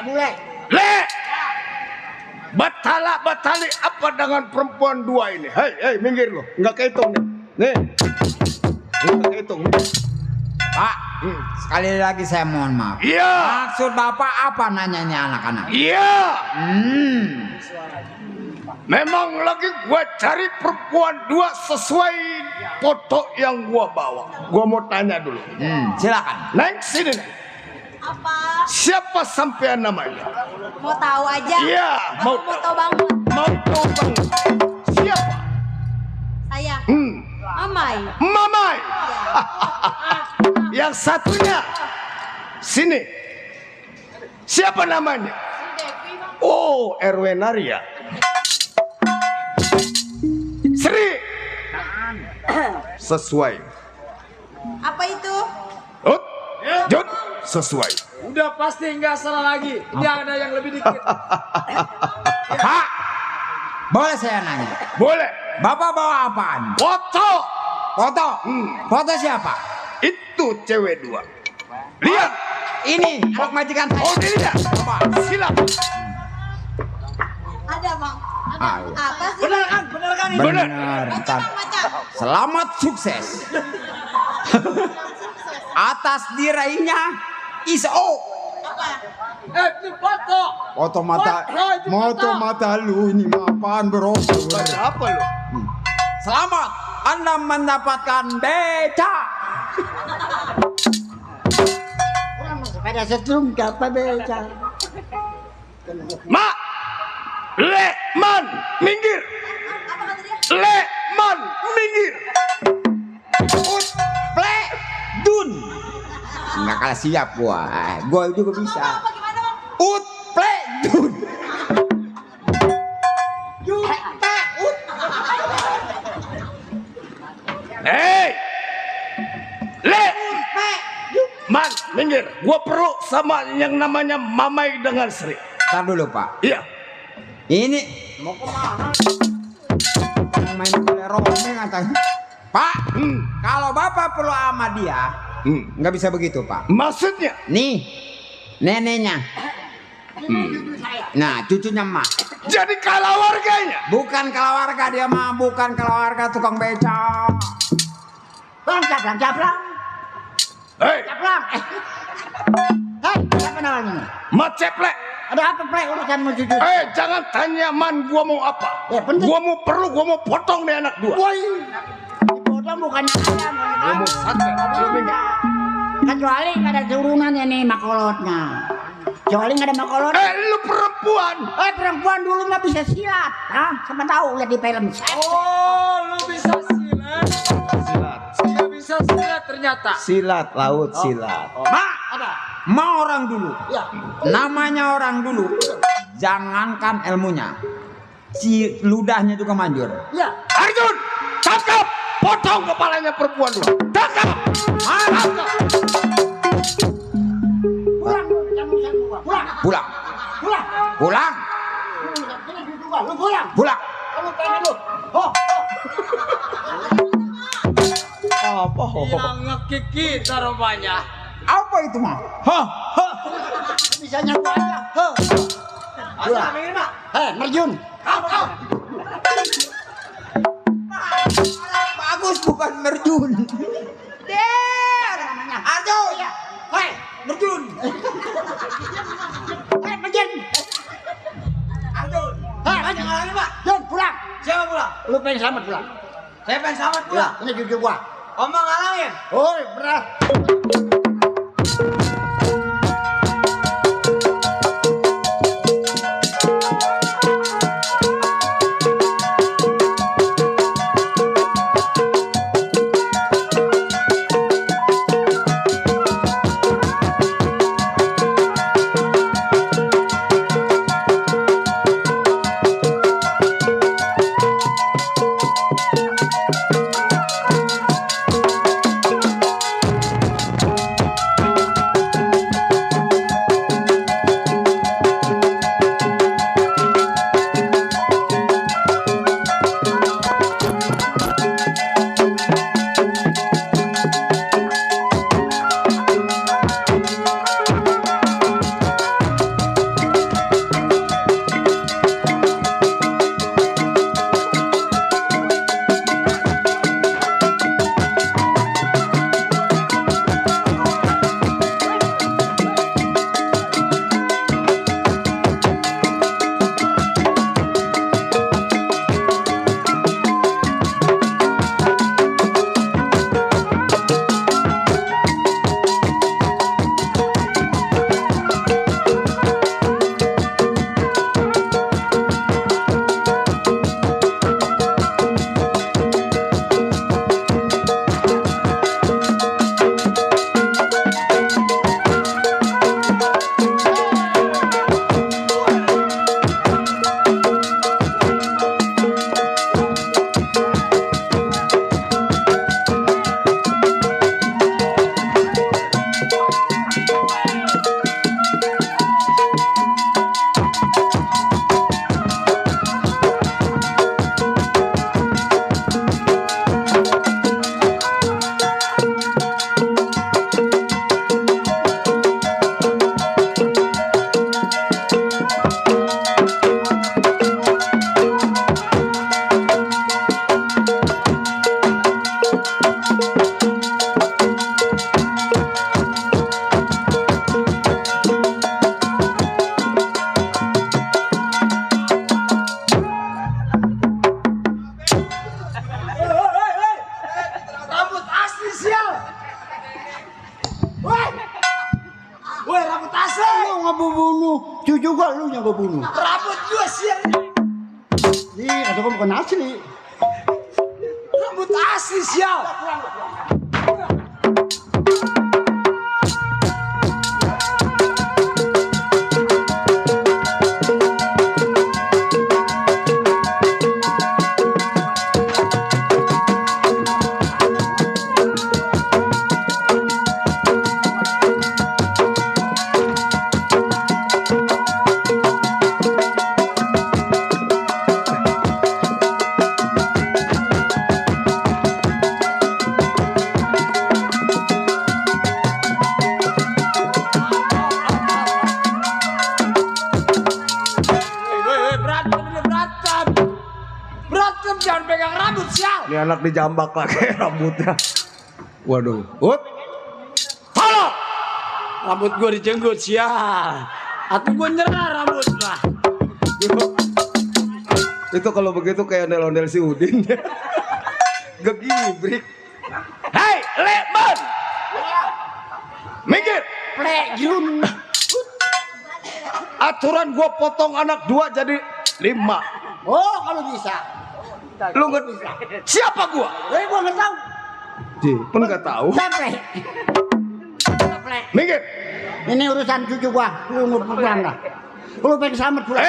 Bule. Le! Batali apa dengan perempuan dua ini? Hei, minggir lo. Nggak kehitung nih. Nih. Nggak kehitung nih. Pak, sekali lagi saya mohon maaf. Iya. Maksud Bapak apa nanyanya anak-anak? Iya. Hmm. Memang lagi gua cari perempuan dua sesuai foto yang gua bawa. Gua mau tanya dulu. Silakan. Neng sini nih. Apa? Siapa sampean namanya? Mau tahu aja? Iya, mau Mau tahu banget. Mau tahu banget. Siapa? Saya. Mamai. Mamai. Yang satunya sini. Siapa namanya? Oh, RW Naria. Sri. Sesuai. Apa itu? Jod, sesuai. Udah pasti nggak salah lagi. Ini ada yang lebih dikit. Pak, boleh saya nanya? Boleh. Bapak bawa apaan? Foto. Foto? Foto siapa? Itu cewek dua. Lihat. Ini anak majikan saya. Oh, dirinya. Bapak. Silakan. Ada, Bang. Ada. Ah, Apa sih? Bener kan ini? Bener. Baca, Bang, baca. Selamat sukses. Atas diraihnya ISO. Apa? Ini foto. Foto mata, foto mata lu ini apaan bro? Baca apa lo? Selamat, Anda mendapatkan beca. Ada setrum apa beca. Mak. Leman, minggir. Apa kata dia? Leman, minggir. Play dun. Nggak kalah siap gua. Gua juga bisa. Apa gimana, Bang? Play dun. Hei. Man, minggir. Gua perlu sama yang namanya Mamai dengan Sri. Tar dulu Pak. Iya. Ini mau kemana? Main kelerone katanya. Pak, kalau Bapak perlu sama dia, nggak bisa begitu Pak. Maksudnya? Nih, neneknya. Nah, cucunya mah. Jadi kalawarganya. Bukan keluarga dia mah, bukan keluarga tukang beca. Bang, caplang. Hei, Hei, siapa namanya? Maceplek. Ada apa plek urusan mau cucu? Jangan tanya man gua mau apa. Ya, penting. Gua mau potong nih anak dua. Woi, dipotong bukannya ayam, Gua mau sate. Lu minggir. kecuali nggak ada turunannya nih makolotnya. Kecuali nggak ada makolot. Lu perempuan. Perempuan dulu mah bisa silat, siapa tahu lihat di film. Oh, lu bisa silat. Dia bisa silat ternyata. Silat laut silat. Ma orang dulu. Ya. Namanya orang dulu. Jangankan ilmunya, si ludahnya juga manjur. Ya. Arjun, tangkap. Potong kepalanya perempuan dulu. Tangkap. Pulang, Pulang. Pulang. Lu pulang. Pulang. Kamu pengen lu. Apa? Yang ngekiki rupanya. Apa itu mah? Bisa nyawa aja. Pulang. Merjun. Bagus bukan merjun. Der namanya. Arjo. Hei, merjun. Merjun. yang ngalangin, Pak? Jon, pulang. Siapa pulang? Lu pengen selamat pulang. Saya pengen selamat Ya, pulang. ini cucu gua. Omong ngalangin. Oh, berat. Rambut asli sial. Woi. Woi, rambut asli. Lu ngebunuh cucu gua, lu yang gua bunuh. Rambut gua sial. Ih, kata gua bukan asli. Rambut asli sial. Berantem jangan pegang rambut sial. Ini anak dijambak lagi rambutnya. Waduh. Ut. Halo. Rambut gua dijenggut sial. Atau gua nyerah rambut lah. Itu kalau begitu kayak ondel-ondel si Udin. Gak gini, Brik. Hei, Leman. Minggir. Plejun. Aturan gua potong anak 2 jadi 5. Oh, kalau bisa. Lu nggak siapa gua? Gua nggak tahu. Pun nggak tahu. Sampai. Minggir. Ini urusan cucu gua. Lu mau pulang dah. Lu pengen selamat pulang.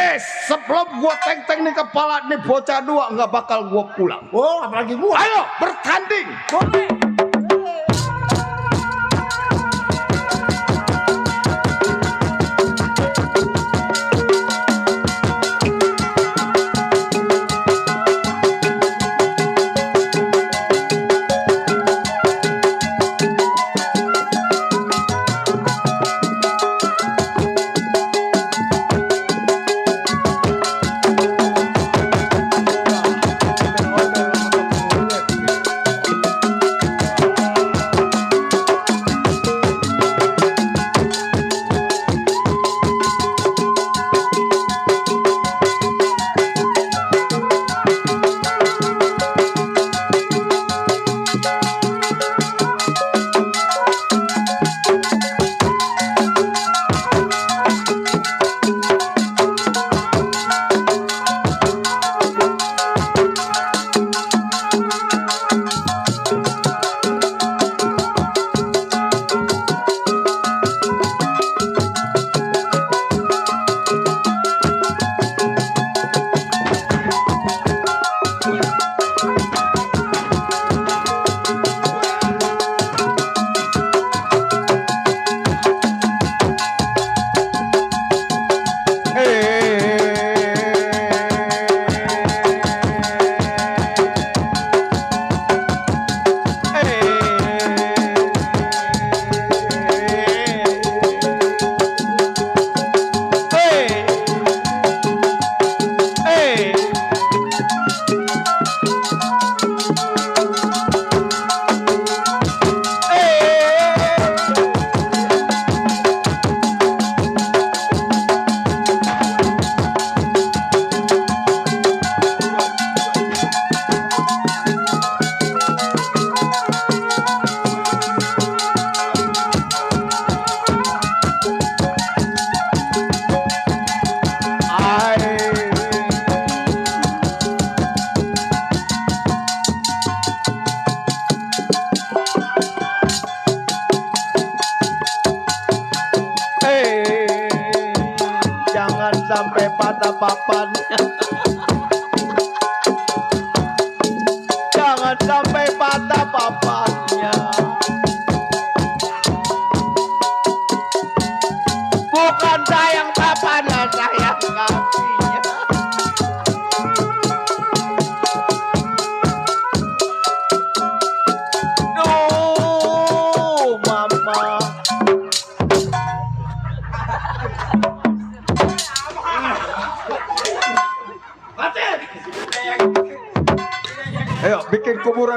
Sebelum gua teng-teng nih kepala nih bocah 2 nggak bakal gua pulang. Oh, apalagi gua. Ayo bertanding. Boleh.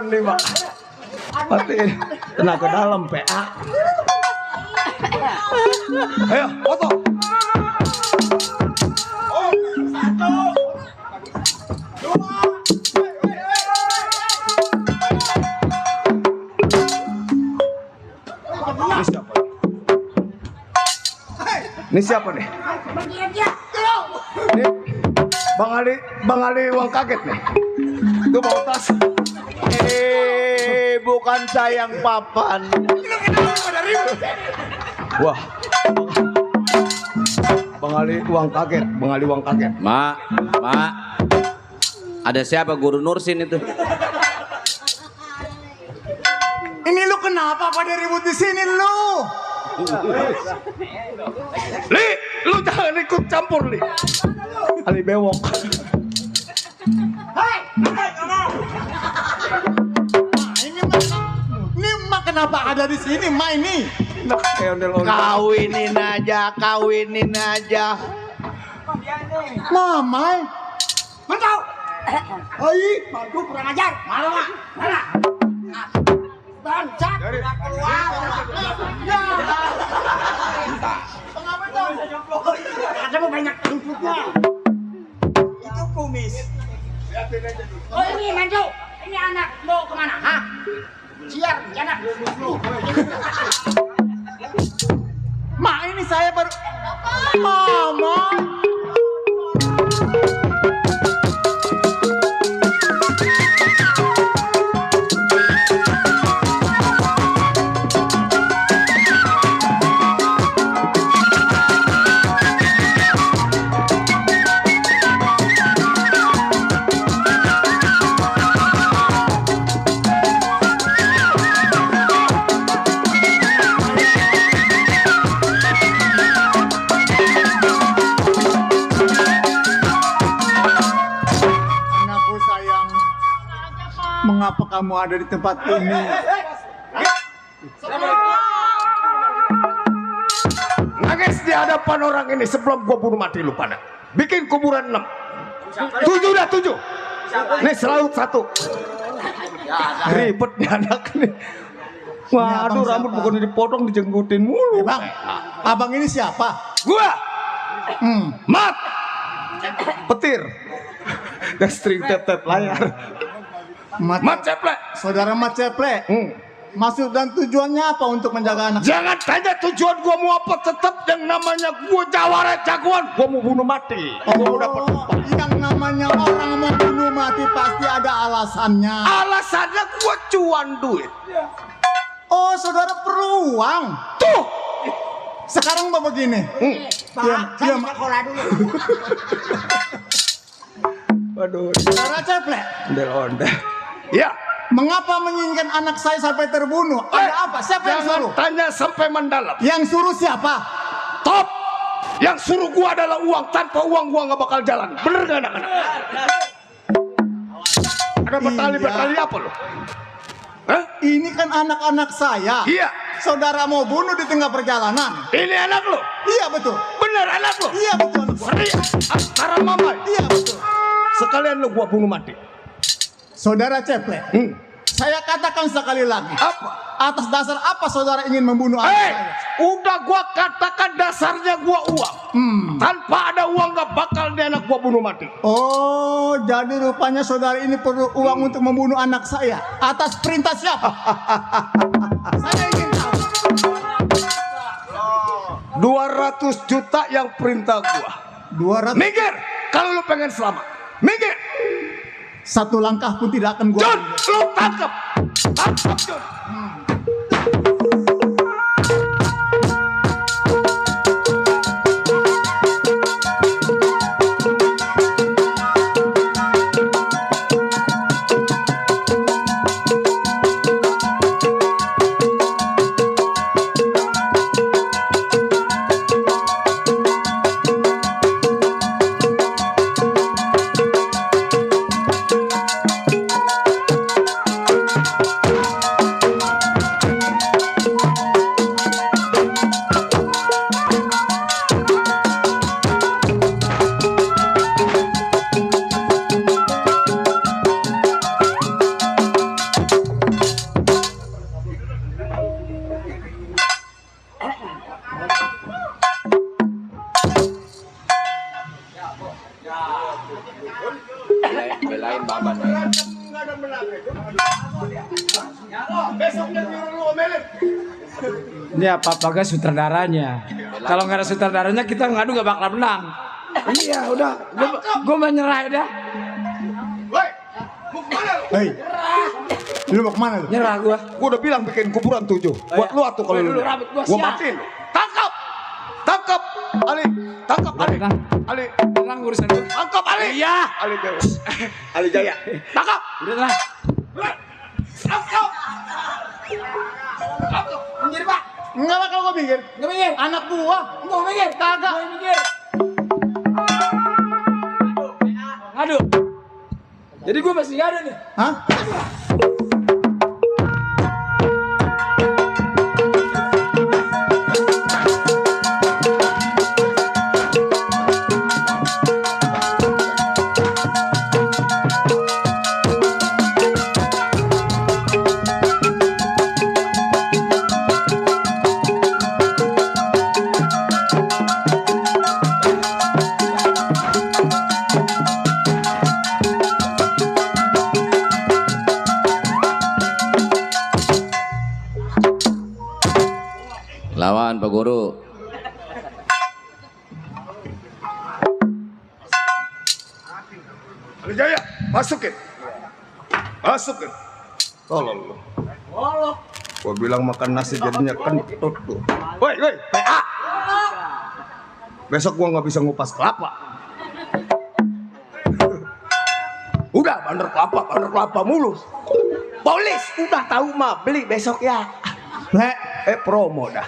nih, Pak. Matiin. Tenaga dalam, PA. Ayo, foto. Oh, 1, 2. Ini siapa nih? Ini Bang Ali uang kaget nih. Itu bawa tas. Bukan sayang papan. Wah. Bang Ali uang kaget. Mak. Ada siapa Guru Nursin itu? Ini lu kenapa pada ribut di sini lu? Li, lu jangan ikut campur, Li. Ali bewok. Ini mak kenapa ada di sini, mak ini? Kawinin aja. Mamai. Mantap. Hai, Aduh, kurang ajar. Mana? Bangsat. Ada mau banyak rumputnya. itu kumis. Oh ini Manjo. Ini anak mau kemana? Hah? Siar, anak. Mak ini saya baru. Mama. Anakku sayang, mengapa kamu ada di tempat ini? Nangis di hadapan orang ini sebelum gua bunuh mati lu pada. Bikin kuburan 6. 7 dah 7. Nih selalu 1. Ribet nih anak nih. Waduh, abang rambut siapa? bukan dipotong dijenggutin mulu. Bang, abang ini siapa? Gua Hmm. Mat Petir dan string tep layar. Mat Ceplek. Saudara Mat Ceplek. Hmm. Maksud dan tujuannya apa untuk menjaga anak? Jangan tanya tujuan gua mau apa, tetap yang namanya gua jawara jagoan, gua mau bunuh mati. Gua mau dapat upah. Yang namanya orang mau bunuh mati pasti ada alasannya. Alasannya gua cuan duit. Oh, saudara perlu uang. Tuh. Sekarang mau begini. Diam. Sekolah dulu. Waduh. Saudara Ceplek, Ondel-ondel. Ya. mengapa menginginkan anak saya sampai terbunuh? Ada apa? Siapa yang Jangan suruh? tanya sampai mendalam. Yang suruh siapa? Top. Yang suruh gua adalah uang. Tanpa uang gua nggak bakal jalan. Bener nggak anak-anak? Ada bertali-bertali apa lo? Hah? Ini kan anak-anak saya. Iya. Saudara mau bunuh di tengah perjalanan. Ini anak lo. Iya betul. Bener anak lo. Iya betul. Serius. Antara mama. Iya betul. Sekalian lo gua bunuh mati. Saudara Ceplek, saya katakan sekali lagi. Apa? Atas dasar apa saudara ingin membunuh anak Hei, saya? udah gua katakan dasarnya gua uang. Tanpa ada uang gak bakal nih anak gua bunuh mati. Oh, jadi rupanya saudara ini perlu uang untuk membunuh anak saya. Atas perintah siapa? Saya ingin tahu. 200 juta yang perintah gua. 200. Minggir, kalau lu pengen selamat. Minggir. Satu langkah pun tidak akan gua Jun, ambil. lu tangkap. Tangkap Jun. besoknya nyuruh lu omelin. Ini apa-apa sutradaranya. Kalau nggak ada sutradaranya kita ngadu nggak bakal menang. Iya udah, gue menyerah udah. Woi, mau kemana lu? Hei, lu mau kemana lu? Nyerah gue. Gua udah bilang bikin kuburan 7. Buat lu atuh kalau Woi, lu. lu rambut gua Gua siap. matiin. Tangkap. Tangkap. Ali, tangkap Ali. Tenang. Ali, Tenang urusan gue. tangkap Ali. Iya. Ali Jaya. Ali Jaya. Tangkap. Udah lah. Tangkap. Minggir pak. Enggak bakal gua minggir. Nggak minggir. Anak gua. Mau minggir. Kagak. Mau minggir. Aduh. Jadi gue masih nggak ada nih. Hah? Lawan Pak Guru. Ali Jaya, masukin. Masukin. Tolong lu. Gua bilang makan nasi jadinya kentut tuh. Woi, PA. Besok gua nggak bisa ngupas kelapa. Udah bandar kelapa mulu. Polis udah tahu mah beli besok ya. Le, Promo dah.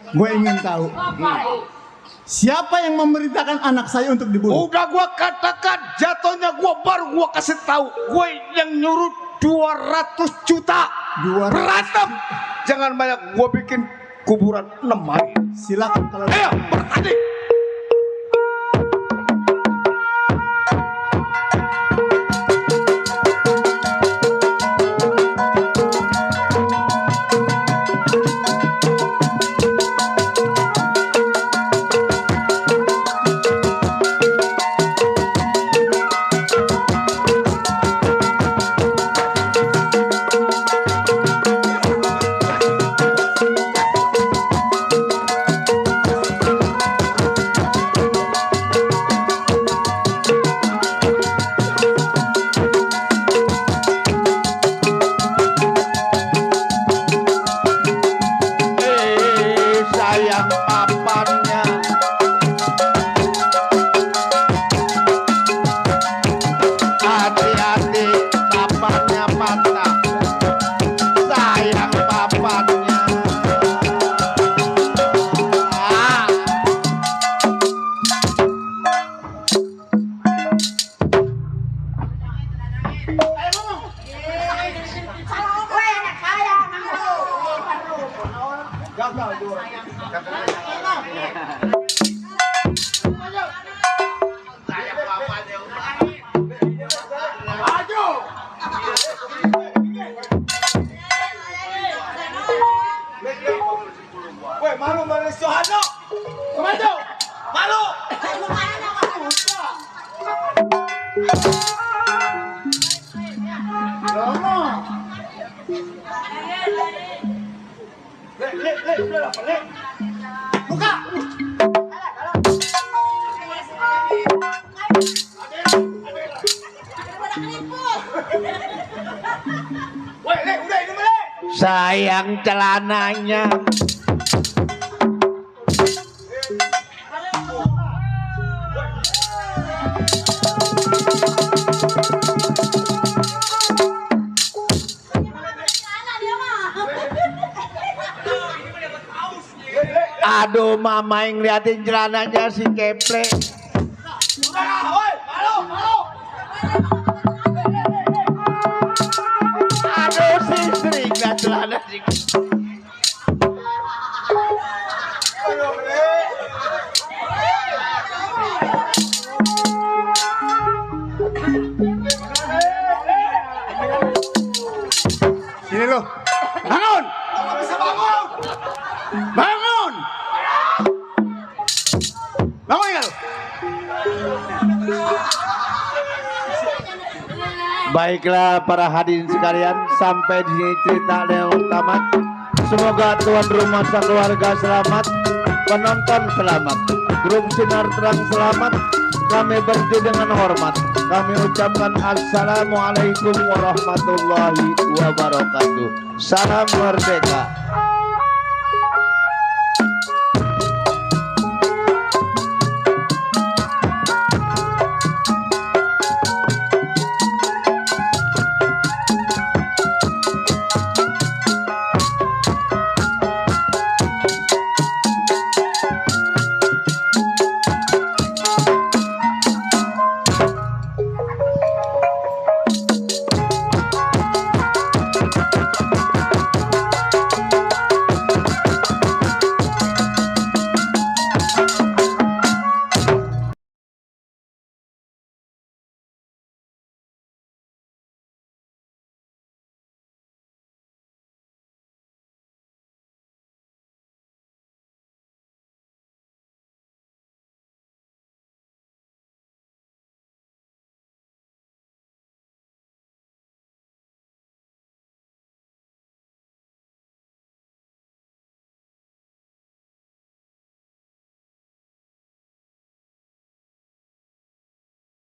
gue ingin tahu. Siapa yang memerintahkan anak saya untuk dibunuh? Udah gua katakan jatuhnya gua baru gua kasih tahu. Gue yang nyuruh 200 juta. 200 Berantem. Jangan banyak gua bikin kuburan 6 hari. Silakan kalau Ayo bertanding. Sayang papannya. Hati-hati papannya patah. Sayang papannya. Woi, malu Sohano. Kemana? Malu. Buka. Woi, udah ini boleh. Sayang celananya. Aduh, mama yang ngeliatin celananya si keple. Aduh, si Sri nggak celana si. Sini lo, bangun. Bangun. Bangun ya lo. Baiklah para hadirin sekalian, sampai di sini cerita yang tamat. Semoga tuan rumah keluarga selamat, penonton selamat, grup sinar terang selamat. Kami berhenti dengan hormat. Kami ucapkan assalamualaikum warahmatullahi wabarakatuh. Salam merdeka.